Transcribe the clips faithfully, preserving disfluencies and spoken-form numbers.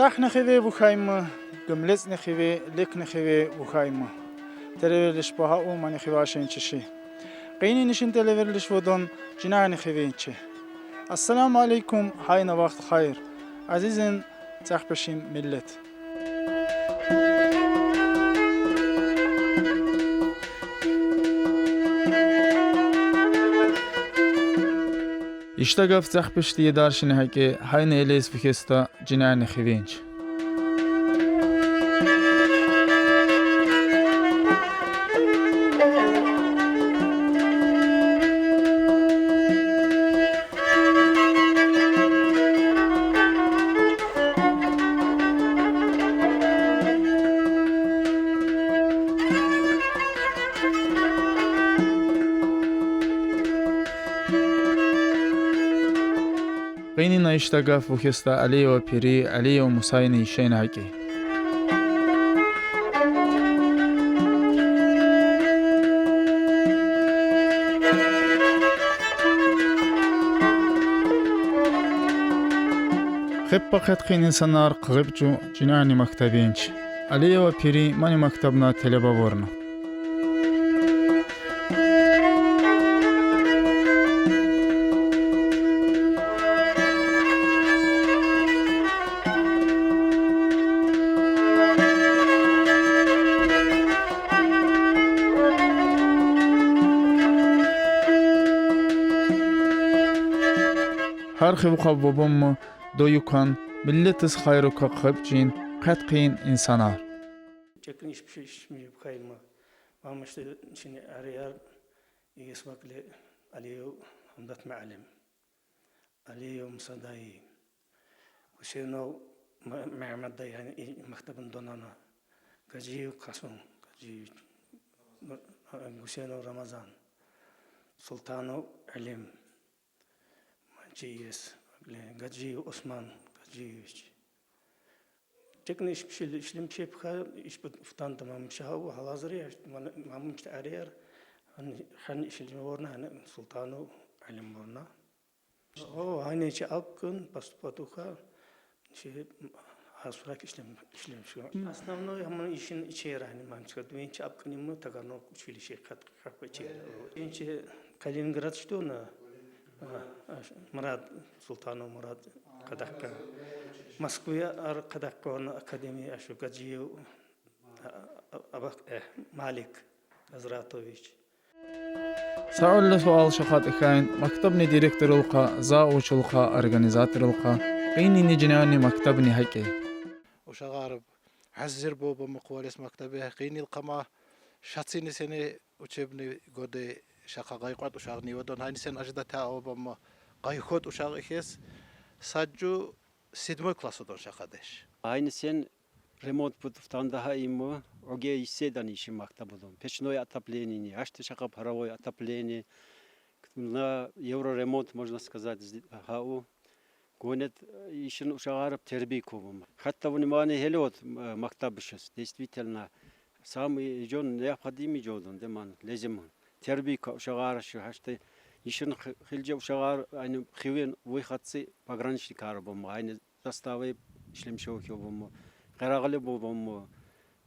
Ах нехиве вухаймы, гымлец нехиве, лек нехиве вухаймы. Телеверлиш багьа умани хивашен чиши. Къыйнинишин телеверлиш водон жинани хивенчи. Ассаламу алейкум, гьайна вахт хайыр. Азизин цахпешин миллет. Ишта гаф цахпешти едаршин гьакӀи гьайна элес вухеста жинани хивенч. Къыйнина ишта гаф вухеста Алиева Пери, Алиева Мусайни йишен гьакӀи. Хеппа хеткъин инсанар къыгъып чу жинани мактабинч. Алиева Пери мани мактабна телеба ворна. Гьар хивухъа бубаммы, дойукан, миллетиз хайрукъа къыгъып чин, хеткъин инсанар. Чекин иш пиши иш ми кайма. Мамышты чин арияр, игес вакле Алиев Гьамдат муаллим. Алиев Мусадай. Гусейнов Ма-, Мегьамматдай, яни и-, мактабын донана. Гажиев Къасум Гажиевич. Гусейнов Рамазан. Султанов Алим. Манчиес. Гажиев Осман Гажиевич. Чекни иш-, иш-, ишлемчи пха, иш пут фтан тамам шагьав, гьалазри, ман-, мамын чта арияр, гьан, гьан ишлем ворна, гьан Султанов Алим ворна. О, гьайна чи абкын, поступать уха, чи асурак ишлем, ишлемчи. Основной гьамын ишин ичер гьани мамчка, дуьнчи абкын иму Таганрог училище кат-, кат ичер. Дуьнчи Калининград что на, а, а, Мурат, Султанов Мурат къадакъгъан. Москвая ар къадакъгъан академия ашу Гажиев, а, а, абак, э, Малик Газратович. Сауллу суал шакъат ихьайн, мактабни директорлукъа, завучлукъа, организаторлукъа, къыйнини жинани мактабни гьакӀи. Ушагъар гьазир бубаммы къувалес мактабе, къыйнилкъама, шацини сени учебный годы шакъа къайкъват ушагъни вадон, гьайни сен ажда тавбаммы, къайкъват ушагъ ихьес, саджу седьмой класс удон шакъадеш. Гьайни сен ремонт пут фтан дагьа иму, оге йисседани иши мактабудун. Печное отоплениени, гьашти шакъа паровое отопление. На евроремонт, можно сказать, зди-, гьав. Гонет, э, ишин ушагъар тербий кубум. Хатта внимание гьеле вот, э, мактаб ишиз. Действительно, самый жон необходимый жодун, деман, лезим. Тербий ка-, ушагъар шу, гьашти ишин хи-, хилже ушагъар, айни хивен вуй хатси пограничникар буму, айни заставай ишлемчи охьо буму, къерагъли бу-, буму.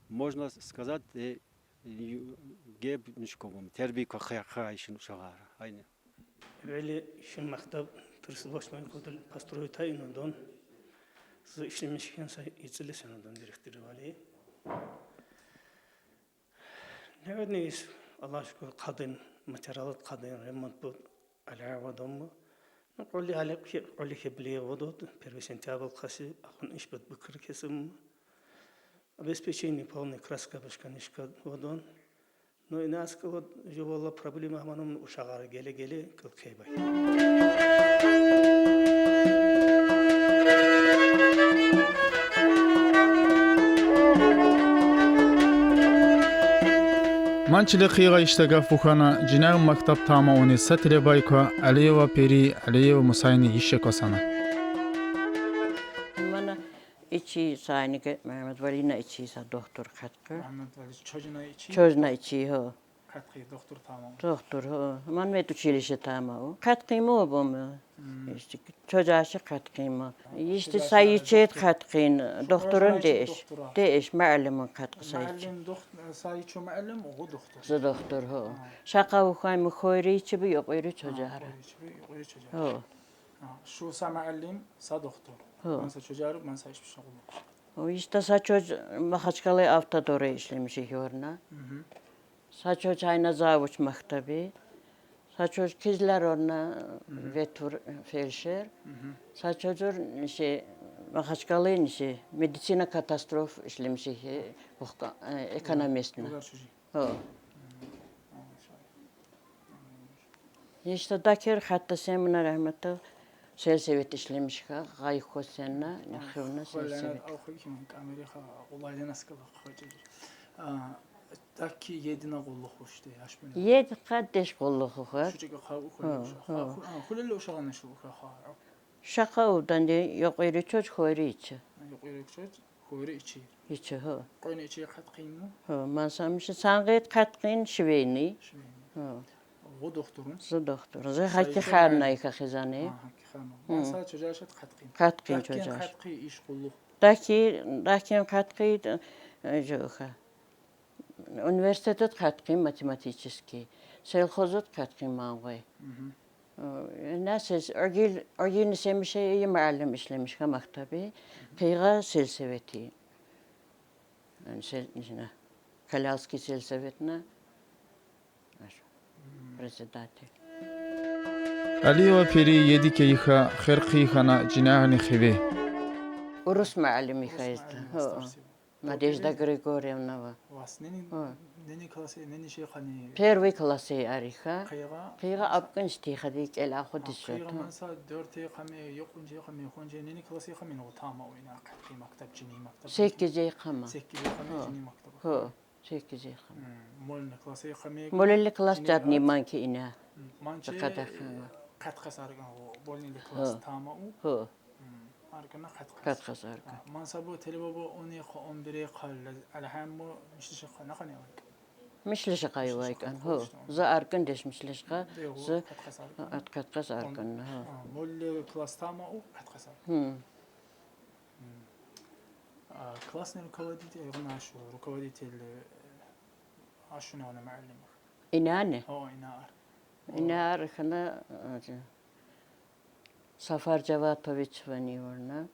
Можно сказать, э, ю-, геб нишко буму, тербий ка-, ка-, ка ишин ушагъар, айни. Вели шин мактаб тридцать восьмой году построить айну дон. Зы ишлемишген са ицили сен дон директор вали. Наверное, ис, Аллагь шукур, къадин, материал къадин, ремонт бу, алава дон бу. Ну, къоли алип хе-, къоли хебле водот, первый сентябрь къаси, ахун иш бат быкыр кесим. Обеспечение полный, краска башка нишка водон. Ну, инаскы вот, жо валла проблема гьаманум ушагъар геле-геле кыл кайбай. Ман чиле хъыйгъа ишта гаф вухана, жинав мактаб тамамуни са телебай ква Алиева Пери, Алиева Мусайни ише косана. Мана ичи са айниге, Мегьаммадвалина ичи са дохтур хатка. Мегьаммадвали чожна ичи? Чожна ичи, гьо. Qatqı doktor tamam. Doktor, ho. Mani medüçilişe tamam. Qatqı mı o bu mu? İşte çocuğa şey qatqı mı? İşte Çocuğa sayı şey çet qatqı. Doktorun Çocuğa değiş. doktora. Değiş, muallimin qatqı sayı çet. Muallim doktor, sayı ço muallim o doktor. Zı doktor, ho. Şaqa uxay mı xoyri içi bi yoq iri çocuğa. Xoyri içi bi, yoq iri çocuğa. Ho. Şu sa muallim, sa doktor. Ho. Mansa çocuğa, mansa hiçbir şey olmaz. O işte sa çoc Mahaçkalı avtodorı işlemiş yorna. Sa çoc ayna zavuç maktabi. Sa çoc kizler orna vetur felşer. Sa çocur şey Mahaçkalı şey medicina katastrof işlemiş şey ekonomistine. Yollar çocuğu. Ho. İşte daker hatta semina rahmetli selsevet işlemiş ha. Gayko senna, nexivna selsevet. Avxı kim kameri ha olayda nasıl kalır xocuğu. Daki yedina qulluq işte yaş beni. Yedi qa deş qulluq ha. Şu çeke ha uxu. Xulele uşağına şu uxu ha. Şaqa udan de yoq iri çoc xoyri içi. Yoq iri çoc xoyri içi. İçi ho. Qoyna içi qatqın mı? Ho, mansamışı sanqet qatqın şiveyni. Şimdi. Ho. O doktorun. Zı doktor. Zı haki xarna ika xizane. Ha, haki xarna. Mansa çocuğa şat qatqın. Qatqın Dakken çocuğa. Qatqı iş qulluq. Daki, dakin qatqı, e, joxa. Universitetet qatqı matematiçeski. Selxozot qatqı manğoy. Nasıl, orgil, orgil nisemişe iyi muallim işlemiş ha maktabi. Qıyğa selseveti. Yani sel, ne, Kalalski selsevetine. Председатель. Aliyeva peri yedi keyiha, xerqi hana cinahni xivi. Urus muallim iha izdi. Ho. Надежда Григорьевна va. Vas, neni, neni klasi, neni şey hani. Первый класс ariha. Qıyğa. Qıyğa apkın işte hadi kel ahu disyotu. Qıyğa mansa dört ay qame, yoqunca qame, honca neni klasi qame o tama oyna qatqı maktab, cini maktab. Sekiz ay qama. Sekiz ay qame cini maktab. Ho. Sekiz ay qama. Molni klasi qame. Molni klas cadni manki ina. Manki. Qatqı sargan o, molni klas tama o. Ho. Arkana qatqas. Qatqas arkan. Mansa bu teleba bu on qa, on bir qa, alham bu mişli şaqa, ne qane var? Mişli şaqa yoq aykan, ho. Zı arkan deş mişli şaqa, zı qatqas arkan, ho. Molli klas tama o, qatqas arkan. Классный руководитель, rukovoditelь, aşuna ona muallim. İnane? Ho, inar. İnar kana, Safar Cevatoviç vani orna.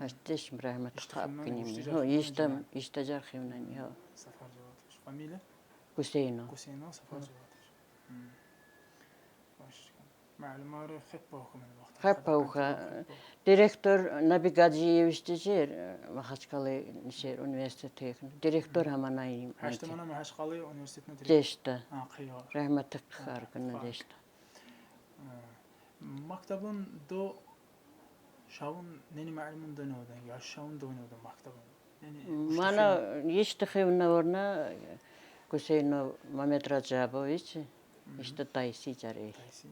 Aşteş rahmetli apkınimi. Ho, işte, işte car xivnani, ho. Safar Cevatoviç. Familiya? Guseynov. Guseynov, Safar Cevatoviç. Muallim arı hep bu hukumen vakti. Hep bu hukumen. Direktor Nabi Gaciyeviç de şey, Mahaçkalı şey, üniversitesi. Direktor hamanayım. Haşta mana Mahaçkalı üniversitetine direktor. Deşta. Ha, qıyğa. Rahmetli xarkını deşta. Maktabın do şavun neni muallimin do ne odan, ya şavun do ne odan maktabın. Mana işte xivna orna Guseynov Mamed Racaboviç, işte dayısı cari. Dayısı.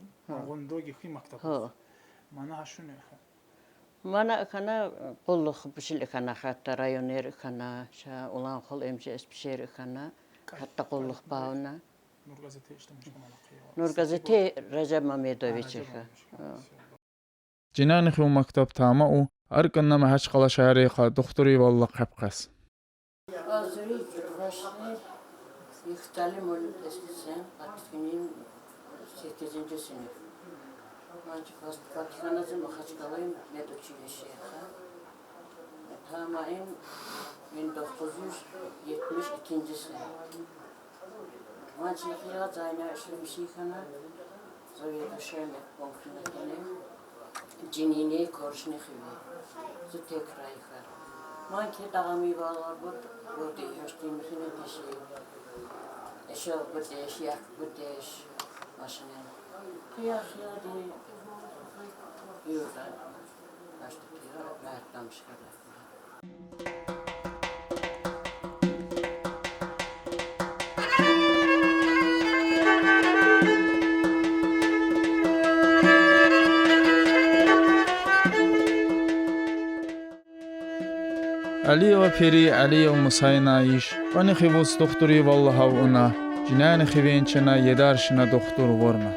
Oğun do gihvi maktab. Ho. Mana haşun eha. Mana kana qulluq bişil kana hatta rayoner kana, şa ulan xol M C S bişer kana, hatta qulluq bauna. Nur gazete işlemiş mana qıyva. Nur gazete Recep Mamedoviç iha. Cinani xiv maktab tama u, arkanna Mahaçqala şehri qa doktori valla qapqas. Azri başni ihtali molib estisem, atkinim sekizinci sinif. Mancı Fatihana zı Mahaçqalayım, medoçi yeşeha. Tamaim bin dokuz yüz yetmiş ikinci sene. Mancı yıkıya zayna işlemişi kana, zaviyada şöyle komşuna kene, cinini korşne xivi. Zı tek rayka. Manki dağami valla bu, bu de, hoşti mihine deşi. Eşo bu deş, yak bu deş. Maşinen. Kıya kıya de, yurda. Başta kıya, rahatlamış kadar. Aliyeva Peri, Aliyev Musaynayiş. Ani xivus doktori vallaha una. Жинани хивенчана едаршина дохтур ворна.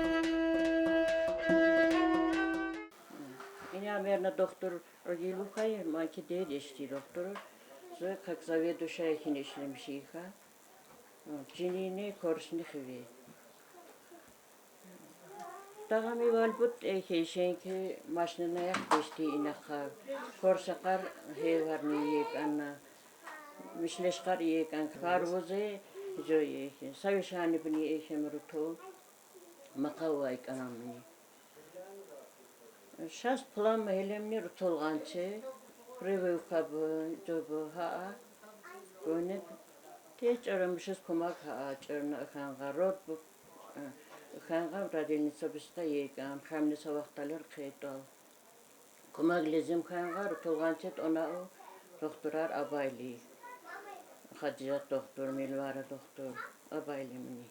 Иня мерна дохтур Огилухай, маки дедешти дохтур. Зы как заведующая хин ишлемишиха. Жинини корсни хиве. Тагъами валбут эхешенки машнина яхдешти инаха. Корсакъар хеварни екъана. Мишлешкъар екъан. Харвузе жо ехе. Савишани бини эхем руту. Макъавай къанамни. Шас план хелемни рутулгъанче, прививка бу, жо бу, гьа, гонеб. Те чарамишиз кумак гьа, чарна ханга род бу, ханга родильница биста екъан, хамни са вахталер къетал. Кумак лезим ханга рутулгъанче тонау дохтурар абайли. Хадижат дохтур, Милвара дохтур, абайли мини.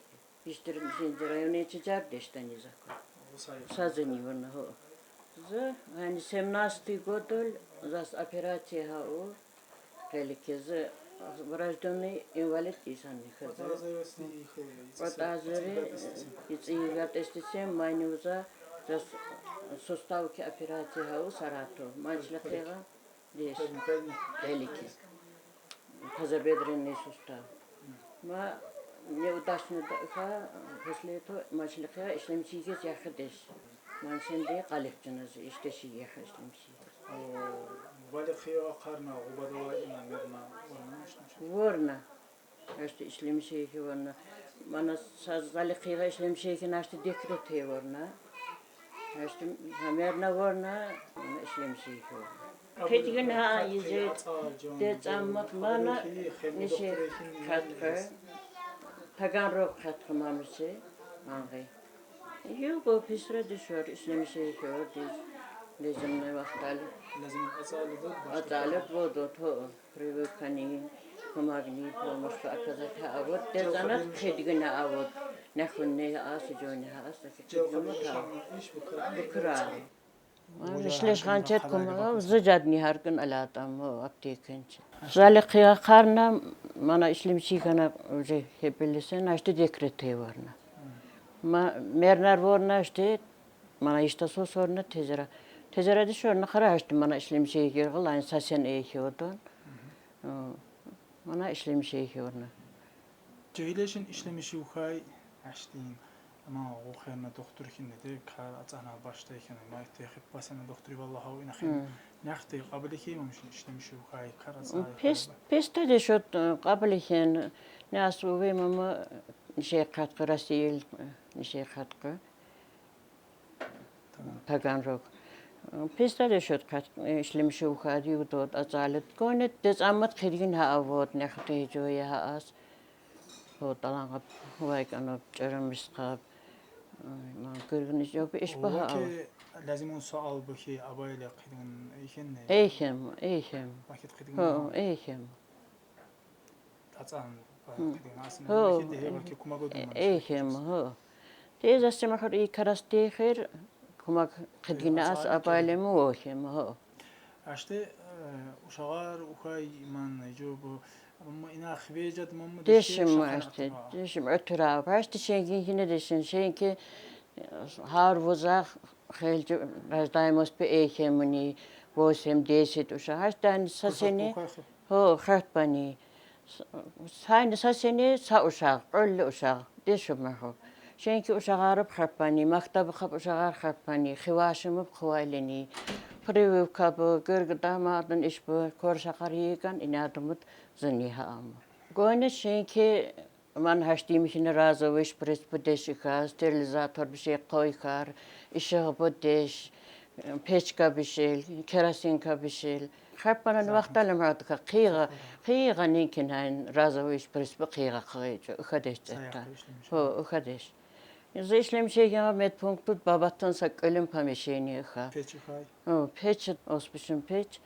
Биштир сенди районен чиджар дештани закон. Сазани вона, гьо. За, гьани семнадцатый годоль зас операция гьау. Къеликези врождённый инвалид исанни хаза. Ватазери ици гатестисем майни уза зас суставки операция гьау Саратов. Манчлахега. Деш. Великий. Тазобедренный сустав. Ма неудачно даха, после этого мачлихъя ишлемишигиз яхидеш. Ман сенде къалипчинази иштеши яхи ишлемишигиз. Валихъя къарна гъубадала ина мерна ворна ишлемиши. Ворна. Ашти ишлемишейхи ворна. Мана са залихъига ишлемишейхи нашти декрет хей ворна. Ашти хамерна ворна, мана ишлемишейхи ворна. Кедгин гьа изе децаммат мана нише хатхы. Таганрог хатхы мамисе, мангъи. Юго писра дишор, ишлемишейхи вор, дез, дезимни вахтали. Лезим ацалибуд, башта ацалибуд, то. Прививкани, кумагни, помощь оказать гьа авуд, дезанат кедгина авуд. Нахунни ас, жони ас, кедгина та. Букра. Ишлешгъанчет кумага, зы жадни гьаргин алатам, о, аптеканчет. Залихъига къарна, мана ишлемиши хана уже хепелесен, ашти декрет хей ворна. Ма мернар ворна ашти, мана ишта сосорна тезера. Тезера дишорна къара ашти мана ишлемиши гергъил, ани сасен эхи одон. О, мана ишлемишейхи ворна. Жегьилешин ишлемишивхай аштин. Ама гъухерна дохтур хинне де, кар ацана башта хинне, ма техип басена дохтури валлагь гьав ина хин. Нахти къабилихи мамшин ишлемишивхай, кар ацана. Пес, песта дешот, э, къабилихин. Нас уве мама нише хатхы Расил, э, нише хатхы. Таганрог. Песта дешот хат, э, ишлемишивхай, юдот, ацалибуд. Гонет децаммат кедгин гьа авуд, нахти жо я гьа ас. Гьо, талангъаб, вай къанаб, чарамишкъаб. Ай, ман гиргин иш жо бу, иш ба гьа авуд. Лазим он суал бу хи, абайле кедгин эхенни? Эхем, эхем. Вакит кедгин. Гьо, эхем. Ацан, кедгин асна. Гьо. Вакит де гье вакит кумак одун ман. Эхем, гьо. Тез асча махур и карас техер, кумак кедгин ас абайлеми охем, гьо. Ашти, э, ушагъар ухай ман, жо бу, мамма ина хвежат, мамма дешим ашти, дешим оьтюрав. Ашти шенги хине дешин, шенги, э, гьар вузагъ хелжи рождаемость пе эхемуни, восемь, десять ушагъ. Ашти ани сасени, гьо, хатбани. Сайни сасени са ушагъ, къулли ушагъ, дешим махур. Шенги ушагъар хатбани, мактаб хап ушагъар хатбани, хивашимиб хъувайлени, прививка бу, гирг дамадин иш бу, корсакъар йиган, инадумуд зини гьа ама. Гонет шенги ман гьашти михьина разовый шприц бу деш иха, стерилизатор бишей къойхар, ишигъ бу деш, печка бишел, керосинка бишел. Хаппанан вахталам гьадка къигъа, къигъа нинкин гьайн разовый шприц бу къигъа къыгъайчу, иха деш цетта. Гьо, иха деш. Зы ишлемишейген медпунктуд бабатан са кьилин помещение иха. Печ ихай? Гьо, печ, осбишин печ.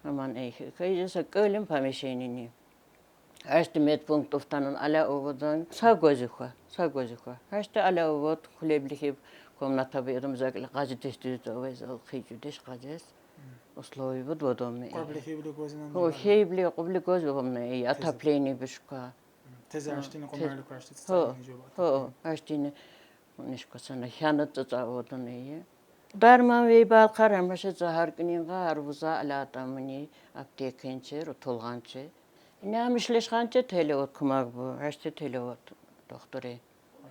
Аман эхи. Кайжа са кьилин помещениени. Ашти медпункт уфтанан аля увудан са гваз иха, са гваз иха. Ашти аля увуд, хулеблихиб комната бедум закьли къажи деш дюз да везал хижу деш къажес. Условий буд водоме. Къабли хейбли гвазинан. Хо, хейбли, къубли гваз вомна, и отопление бишка. Eze Ha, aştini te- komaylı karşıtı Ho, tane cevap. ho, aştini. Nişko sana hyanı tsa odun iyi. Darman ve bal karam başa zahar kınin gar buza alatamini aptekinçe, rutulgançe. İnamişleşkançe tele ot kumak bu, aştı tele ot doktori.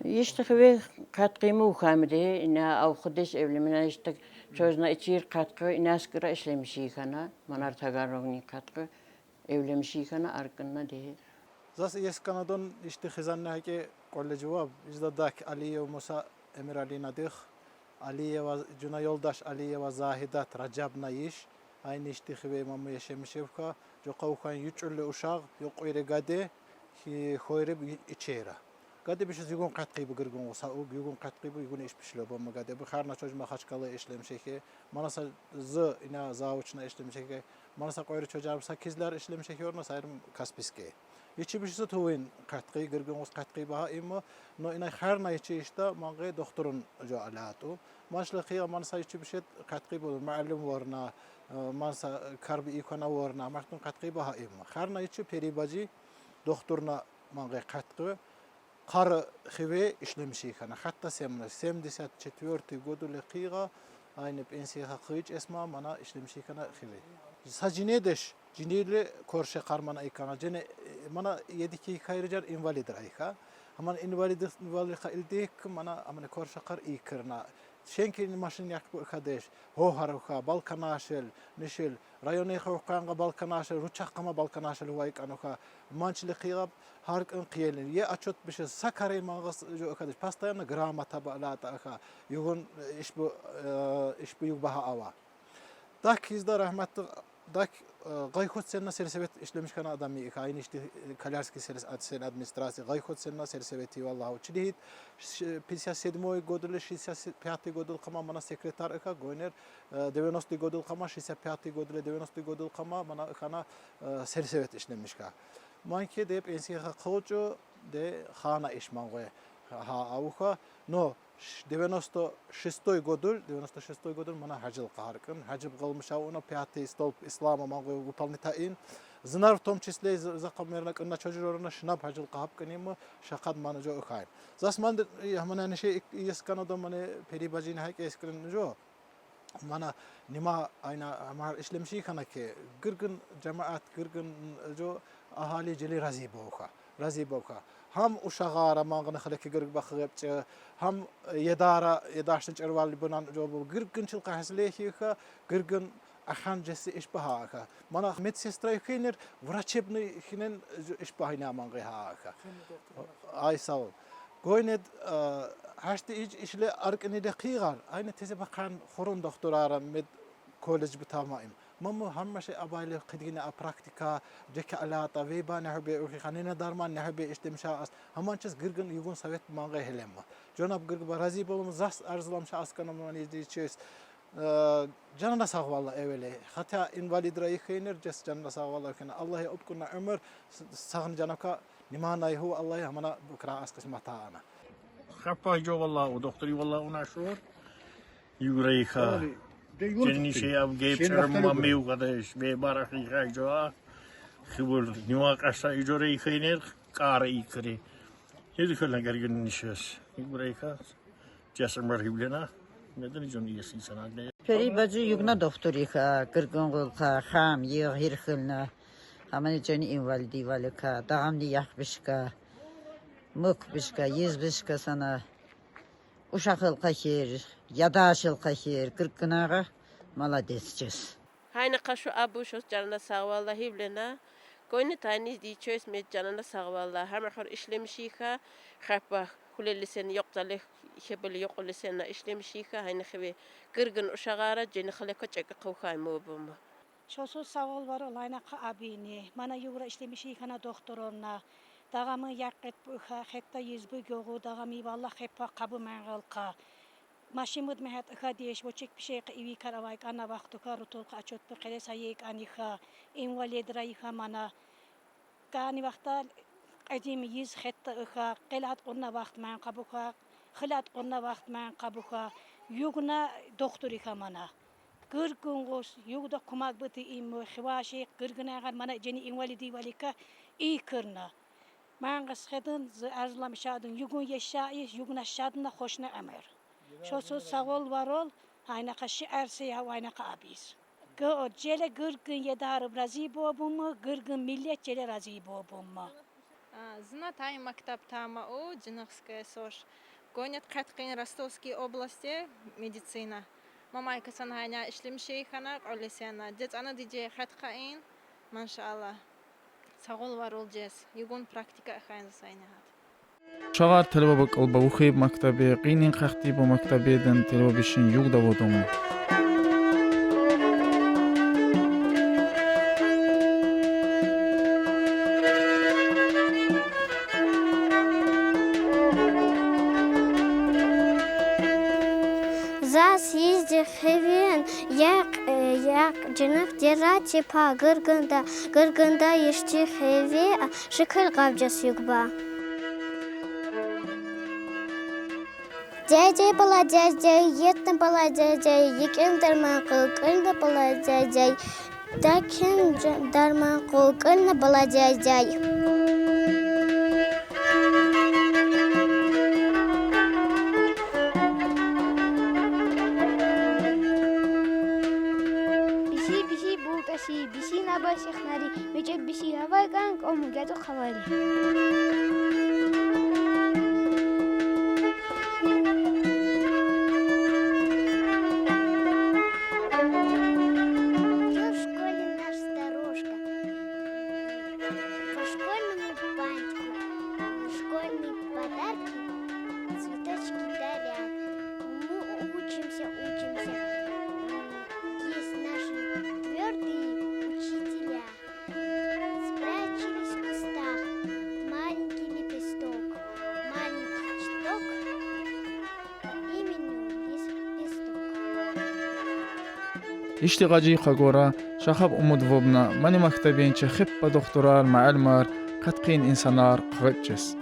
İşte ve katkımı ukamide, ina avkudeş evlemine işte çözna içir katkı, inaskıra işlemişi kana, manar tagarrogni katkı, evlemişi kana arkınna de. Zas ies kanadon işti hızanne hake kolle cevap. İzda dak Aliyev Musa Emir Ali nadih. Aliyeva, cuna yoldaş Aliyeva Zahidat Racabna iş. Aynı işti hive mamu yaşamışevka. Coka ukan yüç ülle uşak, yok öyle gade, hi hoyre içera. Gade bir şey yugun katkı bu gırgın olsa, o yugun katkı bu yugun iş pişle bu gade. Bu harna çocuğuma haçkalı işlemişe ki. Manasa zı ina zavuçna işlemişe ki. Manasa koyru çocuğum sakizler işlemişe ki orna sayırım Kaspiske. İçi bir şey tuvin katkı, gırgın os katkı baha immo. No ina harna içi işte mange doktorun co alatu. Manşla kıya manasa içi bir şey katkı bu, muallim varna, e, manasa karbi ikona varna, mahtun katkı baha immo. Harna içi peribacı doktorna mange katkı. Karı hive işlemişi kana. Hatta semna, семьдесят четвёртый году le kıya, aynı pensiya kıyıç esma mana işlemişi kana hive. Sa cine deş, cinili korşe karmana ikana. Cene, e, mana yedi ki kayırcar invalid rayka. Aman invalid, invalid ka ildik mana aman korşe kar ikırna. Şenki maşin yak bu kadeş. Ho haruka, balkanaşel, nişil. Rayonê xewqanga balkanaşel, ruçaq kama balkanaşel huayk anuka. Mançli kıyap, hark ın kıyelin. Ye açot bir şey, sakare mangas jo kadeş. Постоянно грамота ba alata aka. Yugun, e, iş bu, e, iş bu yug baha ava. Dak hizda rahmetli, dak, e, Gayhut Senna selsebet işlemiş kana adamı, aynı işte, e, Kalyarski sels-, ad-, sen administrasyası. Gayhut Senna selsebeti vallahi. Çilihit, ş-, пятьдесят седьмой году le, шестьдесят пятый году kama mana sekretar aka, goyner, e, девяностый году kama, шестьдесят пятый году le, девяностый году kama mana kana, e, selsebet işlemiş ka. Manke de pensiya kılço de hana iş mangoy ha avuka. No, девяносто шестой году, девяносто шестой году mana hacıl kaharkın. Hacıl kılmış ha ona пятый столб İslam'a mangoy выполнить in. Zınar в том числе z-, zakamerna kınna çocuğu orana şınap hacıl kahap kınımı şakat manıcı okayın. Zasman de, e, hamana ne şey, yeskan odam mane peribacın hak eskrin jo. Mana nima ayna amar işlemişi kana ki gırgın cemaat, gırgın jo ahali celi razi boka. Razi boka. Ham uşağara mangını xıleki gırg bakı gepçe, ham, e, yedara, yedaşlı çervali bunan jo bu gırgın çılka haslehi ka, gırgın ahan cesi iş baha ka. Mana medsestra hiner, врачебный hinen iş bahine mangı ha ka. Ay sağ ol. Goynet, e, haşti iç işle ark ini de kıygar. Aynı teze bakan horun doktorara med kolej bitamaim. Mamu hamma şey abayle kıdgine a praktika, ceke alata, veyba nehbe, ürki kanine darman nehbe işlemişa as. Hamançız gırgın yugun sovet mangı helem. Cenab gırgı ba razi bolum zas arzulamışa askanım mani izleyeceğiz. E, canına sağ valla evveli. Hatta invalidra yıkayınır, ces canına sağ valla. Allah'a upkuna ömür, s-, sağın canaka, nimanayhu Allah'a hamana bukra askış mata ana. Хаппа жо валла у доктори валла у нашур. Югрейха. Жени шеяб гейпчерм мамиу кадеш бе барахиха жо. Хибур нюа каша ижорейхайнер кара икри. Езихелна гергин нишес. Югрейха. Часамар хиблена. Меден жон иеси санагне. Peri bacı yugna doktoriha, gırgın gulka, ham, yığ, hirhilna. Hamani ceni invalidi valika, dağamni yakbişka, mıkbişka, yizbişka sana. Uşak ılka hir, yadaş ılka hir, gırgınağa maladesçes. Hayna kaşu abu şos canına sağ valla hivlena. Goyni tayni di çöz med canına sağ valla. Hama hor işlemişiha, hapa huleli sen yok zale, hebeli yok öyle sen işlemişiha, hayna heve gırgın uşağara, ceni hale koçak kavkay mı bu mu? Şosu sağ ol var olayna ka abini. Mana yuvra işlemişi kana doktorona. Dağamı yakıt bu ha, hetta yüz bu göğü, dağamı valla heppa kabı mangalka. Maşimıd mehet ıha diyeş, voçek bir şey ivi karavay kana vaktu ka rutul ka açot bu kere sayek aniha. İnvalid rayha mana. Kani vakta edim yüz hetta ıha, qelat onna vakt man kabuha, hılat onna vakt man kabuha. Yugna doktori ha mana. Gırgın gos, yugda kumak bıtı immo, hivaşi, gırgın ağar mana ceni invalidi valika, iyi kırna. Mangıs hedin, zi Erzulam şadın, yugun yeşayış, yugun şadına hoşna emer. Şosu sağ ol, var ol, aynaka şi erse ya, aynaka abiz. Gı o cele gırgın yedarı razi bobun mu, gırgın millet cele razi bobun mu? А, зына тай мактаб тама у Джыныхская сош. Гонят кьетӀ къин Ростовский области медицина. Мамай касан гьайна ишлемишей хьана, кьолесяна. ДецӀана диже хетӀ къаин, машалла. Сагъул варул жез. Югун практика хьайна сайна гьат. Чагъар телева бакӀалба вухиб мактабе, къинин къахтибу мактабедин телевабишин югда водум. Заз йизди хивин, якь, якь, жиных дера типа гыргында, гыргында йишти хиви, шикил гъавжас югба. Дядя была дядя, етна была дядя, екин дарман кылкылна была дядя, дакин дарман кылкылна была дядя. Биси биси бултаси, биси наба сехнари, мече биси гьавай кӀан кӀому гятӀу хавари. Идёт в школе наша старушка, по школьному бантику школьные подарки, цветочки дарят. Мы учимся, учимся. Есть наши твёрдые учителя. Спрячьтесь в кустах, маленький лепесток, маленький цветок, имени лепесток. Ишди гъажи хъагора Шахаб умуд вубна, мани мактабин чехиб ба духтурар, муаллимар, къаткъин инсанар къагъачес.